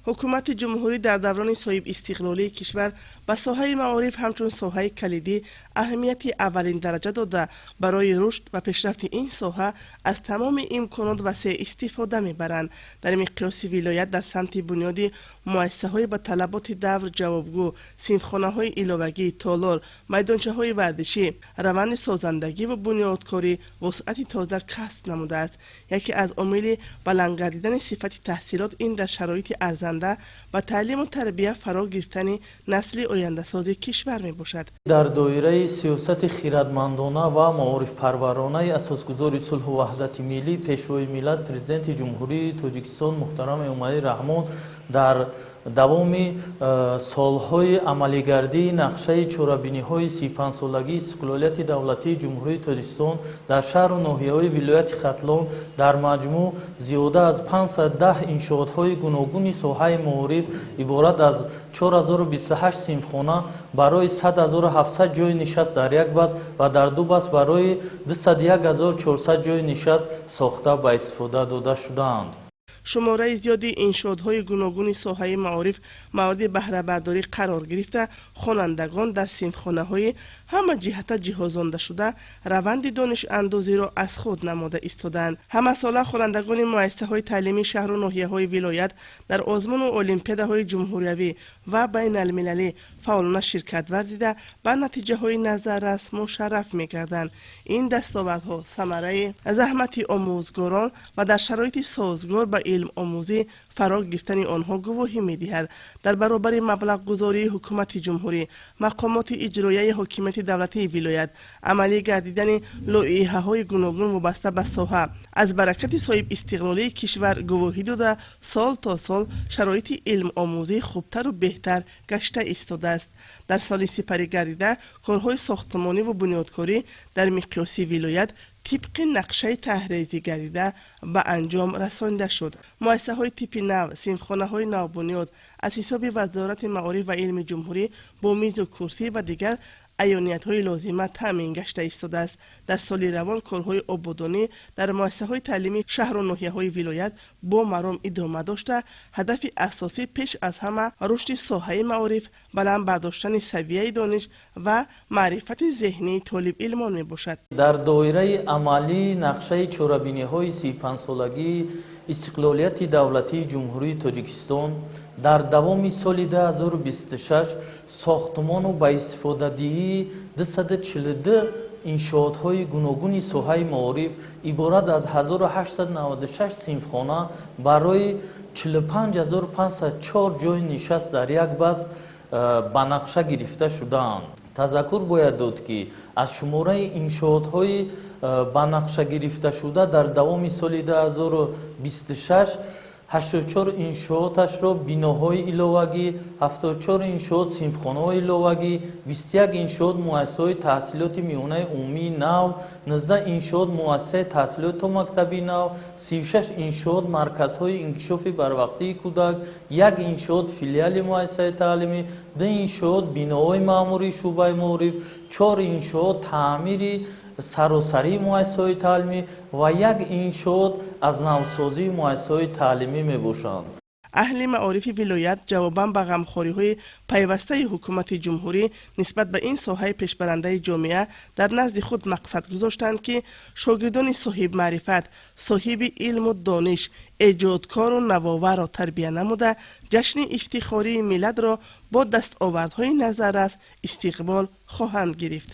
Ҳукумати ҷумҳурӣ дар даврони соҳибистиқлолии кишвар ба соҳаи маориф ҳамчун соҳаи калидӣ аҳамияти аввалиндараҷа дода, барои рушд ва пешрафти ин соҳа аз тамоми имконот васеъ истифода мебаранд. Дар миқёси вилоят дар самти бунёди муассисаҳои ба талаботи давр ҷавобгӯ, синфхонаҳои иловагӣ, толор, майдончаҳои варзишӣ, раванди созандагӣ ва бунёдкорӣ вусъати тоза касб намудааст. Яке аз омили баланд гардидани сифати таҳсилот ин дар шароити арзанда ба таълиму тарбия фаро гирифтани насли ояндасози кишвар мебошад. Дар доираи сиёсати хирадмандона ва маорифпарваронаи Асосгузори сулҳу ваҳдати миллӣ, Пешвои миллат, Президенти Ҷумҳурии Тоҷикистон муҳтарам Эмомалӣ Раҳмон дар давоми солҳои амалигардии нақшаи чорабиниҳои 35-солагии истиқлолияти давлатии Ҷумҳурии Тоҷикистон дар шаҳру ноҳияҳои вилояти Хатлон дар маҷмӯъ зиёда аз 510 иншоотҳои гуногуни соҳаи маориф иборат аз 4028 синфхона барои 100 700 ҷойи нишаст дар як баст ва дар ду баст барои 201 400 ҷойи нишаст сохта ба истифода дода шудаанд. Шумораи зиёди иншоотҳои гуногуни соҳаи маориф мавриди баҳрабардорӣ қарор гирифта, хонандагон дар синфхонаҳои ҳамаҷиҳата ҷиҳозондашуда раванди донишандозиро аз худ намода истодаанд. Ҳамасола хонандагони муассисаҳои таълимии шаҳру ноҳияҳои вилоят дар озмуну олимпиадаҳои ҷумҳуриявӣ ва байналмилалӣ фаъолона ширкат варзида, ба натиҷаҳои назаррас мушарраф мегарданд. Ин дастовардҳо самараи заҳмати омӯзгорон ва дар шароити созгор ба илмомӯзӣ фаро гирифтани онҳо гувоҳӣ медиҳад. Дар баробари маблағгузории ҳукумати ҷумҳурӣ, мақомоти иҷроияи ҳокимияти давлатии вилоят, амалӣ гардидани лоиҳаҳои гуногун вобаста ба соҳа аз баракати соҳибистиқлолии кишвар гувоҳӣ дода, сол то сол шароити илмомӯзӣ хубтару беҳтар гашта истодааст. Дар соли сипарӣ гардида корҳои сохтмониву бунёдкорӣ дар миқёси вилоят тибқи нақшаи тарҳрезӣ гардида ба анҷом расонида шуд. Муассисаҳои типи нав, синфхонаҳои навбунёд аз ҳисоби Вазорати маориф ва илми ҷумҳурӣ бо мизу курсӣ ва дигар аёниятҳои лозима таъмин гашта истодааст. Дар соли равон корҳои ободонӣ дар муассисаҳои таълимии шаҳру ноҳияҳои вилоят бо маром идома дошта, ҳадафи асосӣ пеш аз ҳама рушди соҳаи маориф, баланд бардоштани савияи дониш ва маърифати зеҳнии толибилмон мебошад. Дар доираи амалии нақшаи чорабиниҳои 35-солагии истиқлолияти давлатии Ҷумҳурии Тоҷикистон дар давоми соли 2026 сохтмону ба истифодадиҳии 242 иншоотҳои гуногуни соҳаи маориф иборат аз 1896 синфхона барои 45 504 ҷойи нишаст дар як баст ба нақша гирифта шудаанд. Тазаккур бояд дод, ки аз шумораи иншоотҳои ба нақша гирифташуда дар давоми соли 2026 84 иншооташро биноҳои иловагӣ, 74 иншоот синфхонаҳои иловагӣ, 21 иншоот муассисаҳои таҳсилоти миёнаи умумии нав, 19 иншоот муассисаи таҳсилоти томактабии нав, 36 иншоот марказҳои инкишофи барвақтии кӯдак, як иншоот филиали муассисаи таълимӣ, ду иншоот биноҳои маъмурии шӯъбаи маориф, чор иншоот таъмири саросарии муассисаҳои таълимӣ ва як иншоот аз навсозии муассисаҳои таълимӣ мебошанд. Аҳли маорифи вилоят ҷавобан ба ғамхориҳои пайвастаи ҳукумати ҷумҳурӣ нисбат ба ин соҳаи пешбарандаи ҷомеа дар назди худ мақсад гузоштанд, ки шогирдони соҳибмаърифат, соҳиби илму дониш, эҷодкору навоварро тарбия намуда, ҷашни ифтихории миллатро бо дастовардҳои назаррас истиқбол хоҳанд гирифт.